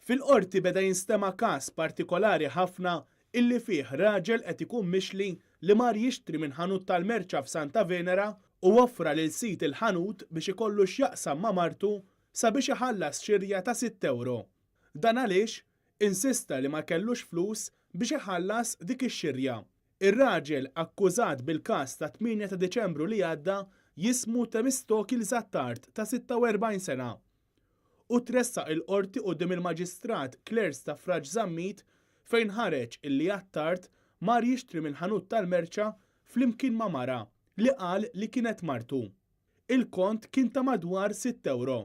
Fil-Qorti beda jinstema' każ partikolari ħafna illi fih raġel qed ikun mixli li mar jixtri minn ħanut tal-merċa f'Santa Venera u offra lil sid il-ħanut biex ikollu x'jaqsam ma' martu sabiex iħallas xirja ta' sitt ewro. Dan għaliex insista li ma kellux flus biex iħallas dik ix-xirja. Ir-raġel akkużat bil-każ tat-tmienja ta' Diċembru li għadda jismu Themistokles Attard ta' 46 sena. Hu tressaq il-Qorti quddiem il-Maġistrat Claire Stafrace Zammit fejn ħareġ illi Attard mar jixtri minn ħanut tal-merċa flimkien ma' mara li qal li kienet martu. Il-kont kien ta' madwar sitt ewro.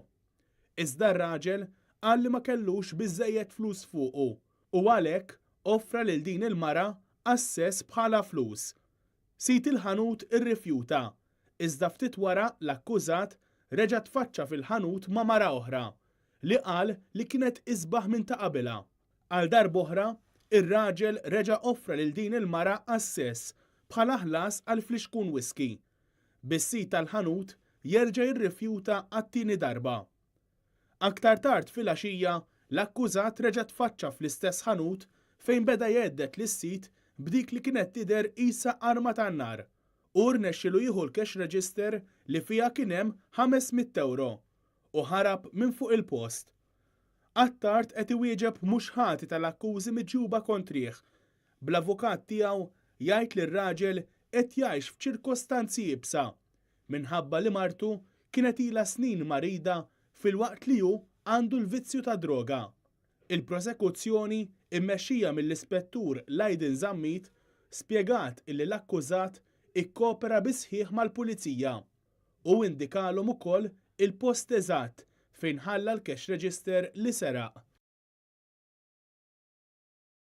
Iżda r-raġel qal li ma kellux biżżejjed flus fuqu u għalhekk offra lil din il-mara għas-sess bħala flus. Sid il-ħanut irrifjuta, iżda ftit wara l-akkużat reġa' tfaċċa fil-ħanut ma' mara oħra, li qal li kienet isbaħ minn ta' qabilha. Għal darb'oħra, ir-raġel reġa' offra lil din il-mara għas-sess bħala ħlas għal flixkun whisky, bis-sid tal-ħanut jerġa' jirrifjuta għat-tieni darba. Aktar tard filgħaxija, l-akkużat reġa' tfaċċa fl-istess ħanut fejn beda jhedded lis-sid b'dik li kienet tidher qisha arma tan-nar. Hu rnexxielu jieħu l-cash register li fiha kien hemm 500 ewro u ħarab minn fuq il-post. Attard qed iwieġeb mhux ħati tal-akkużi miġjuba kontrih, bl-avukat tiegħu jgħid li r-raġel qed jgħix f'ċirkostanzi iebsa minħabba li martu kienet ilha snin marida filwaqt li hu għandu l-vizzju tad-droga. Il-prosekuzzjoni, immexxija mill-Ispettur Lydon Zammit, spjegat illi l-akkużat ikkopera bis-sħiħ mal-Pulizija. Hu indikalhom ukoll il-post eżatt fejn ħalla l-cash register li seraq.